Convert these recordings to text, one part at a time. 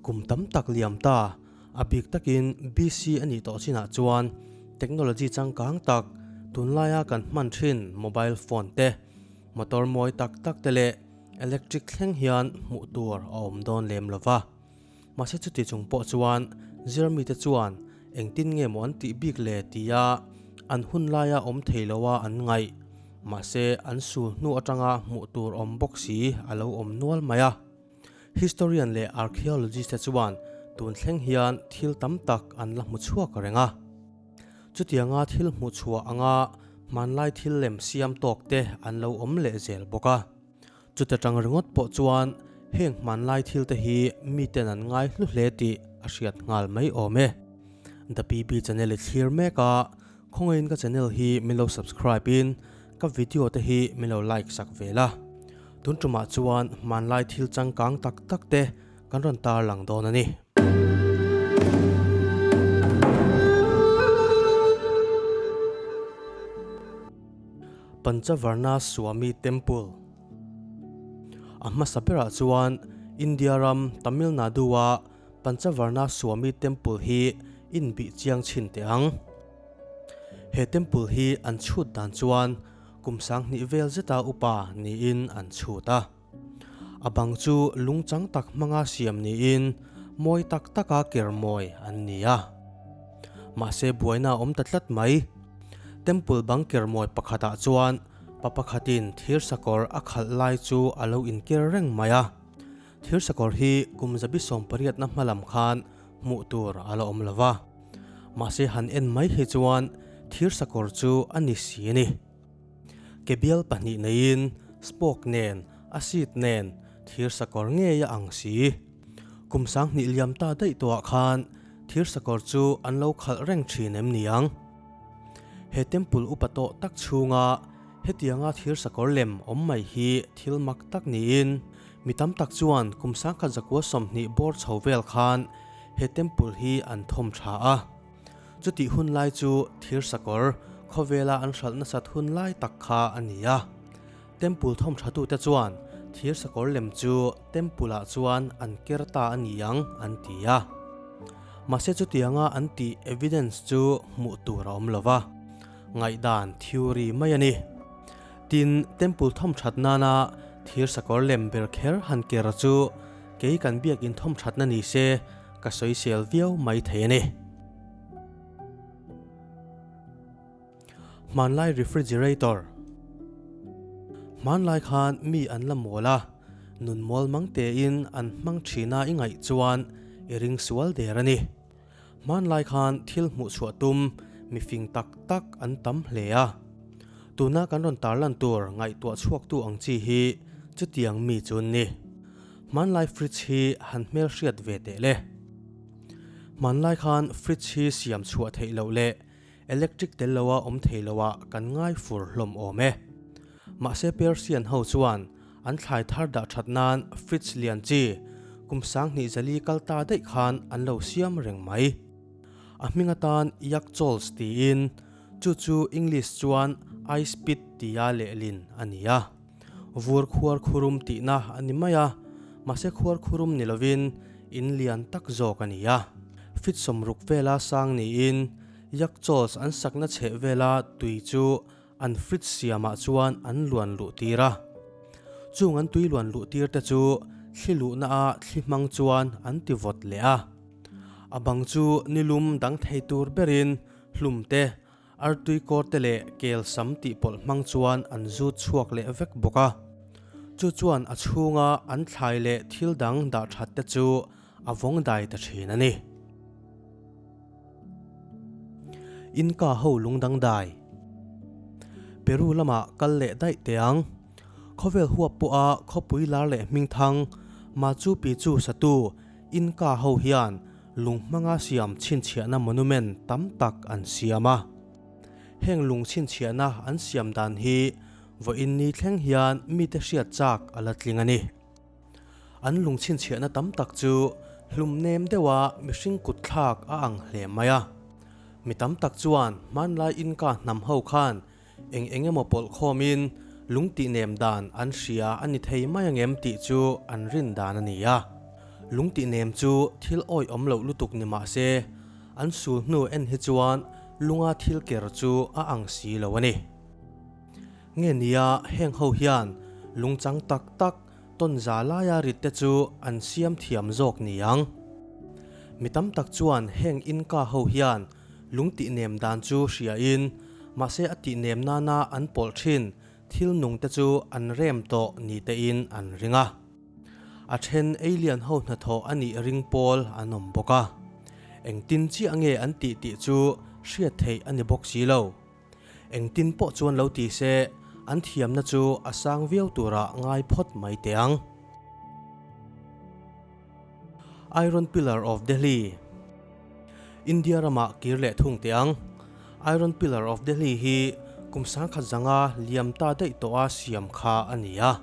Kum tam tak liam ta, a bik takin BC a nih tawh chinah chuan technology changkang tak, tunlaia kan hman thin mobile phone te, motor mawi tak tak te leh electric thleng hian hmuh tur a awm dawn lem lo va. Mahse chuti chung pawh chuan zirmite chuan engtin nge maw an tih bik le tia an hun laia awm thei loa an ngaih. Mahse an sul hnu atanga hmuh tur awm bawk si a lo awm nual mai a. Historian leh archaeologist te chuan tun thleng hian thil tam tak an la hmu chhuak reng a. Chutianga thil hmuh chhuah anga hmanlai thil lem siam tawk te an lo awm leh zel bawk a. Chuta tang ringawt pawh chuan heng hmanlai thil te hi miten an ngai hlu hle tih a hriat nghal mai awm e. The PB channel i thlir mek a, khawngaihin ka channel hi min lo subscribe in ka video te hi min lo like sak ve la. Tun tumah chuan hmanlai thil changkang tak tak te kan rawn tarlang dawn a ni. Panchavarna Swami Temple A hmasa berah chuan India ram Tamil Nadu-a Panchavarna Swami Temple hi inbih chiang chhin teh ang. He temple hi an chhut dan chuan kum sanghnih vel zeta upa niin an chhut a. A bang chu lungchang tak hmanga siam niin mawi tak taka ker mawi an ni a. Mahse buaina a awm ta tlat mai. Temple bang ker mawi pakhatah chuan pa pakhatin thir sakawr a khalh lai chu a lo inker reng mai a. Thir sakawr hi kum zabi sawmpariatna hma lam khan hmuh tur a la awm lo va. Mahse han en mai hi chuan thir sakawr chu a ni si a ni. Ke bial pahnih neiin spoke nen a seat nen thir sakawr ngei a ang si. Kum sanghnih liam ta daih tawhah khan thir sakawr chu an lo khalh reng thin em niang? He temple upa tawh tak chhunga hetianga thir sakawr lem awm mai hi thil mak tak niin mi tam tak chuan kum sangkhat zakua 20 bawr chho vel khan he temple hi an thawm tha a. Chutih hun lai chu thir sakawr khawvela an hralh nasat hun lai tak kha a ni a. Temple thawmthatute chuan thir sakawr lem chu temple-ah chuan an ker ta a ni ang an ti a. Mahse chutianga an tih evidence chu hmuh tur a awm lo va, ngaihdan theory mai a ni. Tin, temple thawmthat nana thir sakawr lem ber kher han ker chu kei kan biakin thawmthatna ni se Ka sawisel viau mai thei a ni. Hmanlai refrigerator. Hmanlai khan mi an la mawl a, nun mawl mang tein an hmang thin a i ngaih chuan i ring sual der a ni. Hmanlai khan thil hmuh chhuah tum mi fing tak tak an tam hle a. Tuna kan rawn tarlan tur ngaihtuah chhuaktu ang chi hi chutiang mi chu an ni. Hmanlai fridge hi han hmelhriat ve teh le. Hmanlai khan fridge hi siam chhuah theih loh leh electric tel loa awm thei loah kan ngai fur hlawm awm e. Mahse Persian ho chuan an thlai thar dah that nan fridge lian chi kum sanghnih zali kal ta daih khan an lo siam reng mai. A hming atan Yakchols tiin chu chu English chuan ice pit tia lehlin a ni a. Vur khuar khurum tihna a ni mai a, mahse khuar khurum ni lovin in lian tak zawk a ni a. Fit sawmruk vela sang niin Yakchawls an sakna chheh vela tui chu an fridge siamah chuan an luan luh tir a. Chung an tui luan luh tir te chu thli luhna a thli hmang chuan an ti vawt leh a. A bang chu nilum dang thei tur berin hlum te Artui kawrte leh kel sam tih pawlh hmang chuan an zut chhuak leh vek bawk a. Chu chuan a chhunga an thlai leh thil dang dah that te chu a vawng dai ta thin a ni. Inca ho lung dang dai. Peru lamah kal leh daih teh ang. Khawvel huap pawha khawpui lar leh hmingthang Machu Picchu satu Inca ho hian Lung hmanga siam chhinchhiahna monument tam tak an siam a. Heng lung chhinchhiahna an siam dan hi vawiin ni thleng hian mite hriat chak a la tling a ni. An lung chhinchhiahna tam tak chu hlum nem deuha mihring kut thlak a ang hle mai a. Mi tam tak chuan hmanlai Inca hnam ho khan Eng eng emaw pawlh khawmin lung tih nem dan an hria a ni thei mai angem tih chu an rin dan a ni a. Lung tih nem chu thil awih awm loh lutuk ni mah se, an sul hnu en hi chuan lunga thil ker chu a ang si lo a ni. Nge nia heng ho hian lung chang tak tak tawn za laia rit te chu an siam thiam zawk ni ang. Mi tam tak chuan heng Inca ho hian lung tih nem dan chu hria in, mahse a tih nem nana an pawlh thin thil nung te chu an rem tawh ni te in an ring a. A then alien ho hnathawh a nih ring pawl an awm bawk a. Engtin chiah nge an tih tih chu hriat theih a ni bawk si lo. Engtin pawh chuan lo ti se, an thiamna chu a sang viau turah ngai phawt mai teh ang. Iron Pillar of Delhi India ramah kir leh thung teh ang. Iron Pillar of Delhi hi kum sangkhat zanga liam ta daih tawha siam kha a ni a.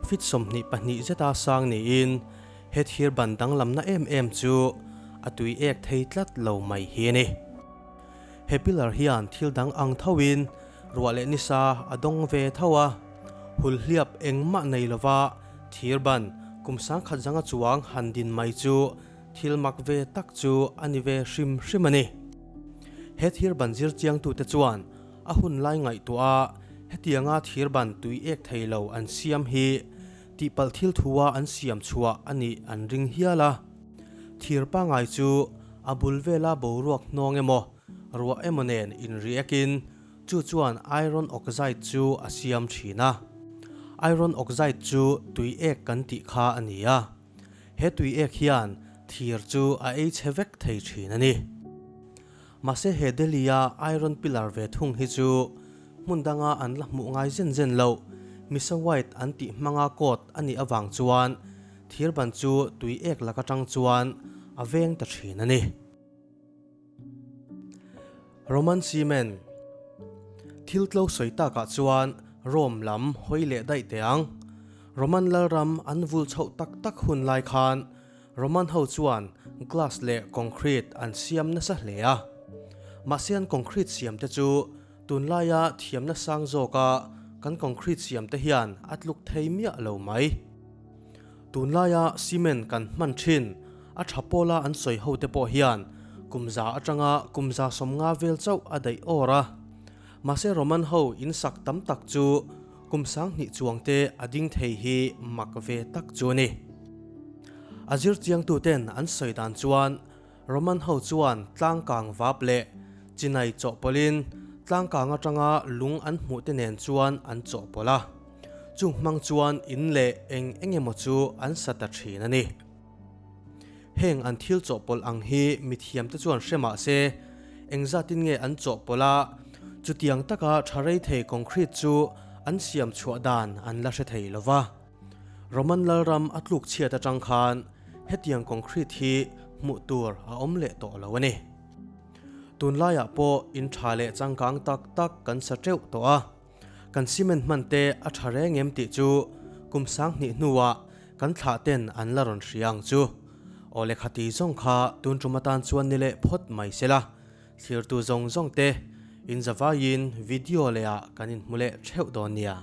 Feet 22 zeta sang niin he thir ban danglamna em em chu a tui ek thei tlat lo mai hi a ni. He pillar hian thil dang ang thoin ruah leh nisa a dawng ve tho a, hulhliap engmah nei lova thir ban kum sangkhat zanga chuang han din mai chu thil mak ve tak chu a ni ve hrim hrim a ni. He thir ban zir chiangtute chuan a hun lai ngaihtuah a hetianga thir ban tui ek thei lo an siam hi tihpalh thil thua an siam chhuah a nih an ring hial a. Thir pangai chu a bul vela boruak hnawng emaw, ruah emaw nen inriakin chu chuan iron oxide chu a siam thin a. Iron oxide chu tui ek kan tih kha a ni a. He tui ek hian thir chu a ei chhe vek thei thin a ni. Mahse he Delhi-a iron pillar ve thung hi chu hmun danga an la hmuh ngai zen zen loh, Misa White an tih hmanga coat a nih avang chuan Thir ban chu tui ek lak atang chuan a veng ta thin a ni. Roman Cement Thil tlo sawi takah chuan Rome lam hawi leh daih teh ang. Roman lalram an vul chhoh tak tak hun lai khan Roman ho chuan glass leh concrete an siam nasa hle a. Mahse an concrete siam te chu tunlaia thiamna sang zawka kan concrete siam te hian a tluk thei miah lo mai. Tunlaia cement kan hman thin a tha pawla an sawi ho te pawh hian kum za atanga kum 150 vel chauh a daih awr a. Mahse Roman ho in sak tam tak chu kum 2000 chuang te a ding thei hi mak ve tak chu a ni. A zir chiangtu ten an sawi dan chuan Roman ho chuan tlangkang vap leh chinai chawhpawlhin tlangkang atanga lung an hmuh te nen chuan an chawhpawlh a, chung hmang chuan in leh eng eng emaw chu an sa ta thin a ni. Heng an thil chawhpawlh ang hi mithiamte chuan hre mah se, engzatin nge an chawhpawlh a, chutiang taka tha rei thei concrete chu an siam chhuah dan an la hre thei lo va. Roman lalram a tluk chhiat atang khan hetiang concrete hi hmuh tur a awm leh tawh lo a ni. Tunlaiah pawh in tha leh changkang tak tak kan sa teuh tawh a, kan cement hman te a tha reng em tih chu kum 2000 hnuah kan thlah ten an la rawn hria ang chu. Aw lehkha ti zawng kha tun tum atan chuan ni leh phawt mai se la, thlirtu zawng zawng te in zavaiin video lehah kan inhmu leh theuh dawn nia.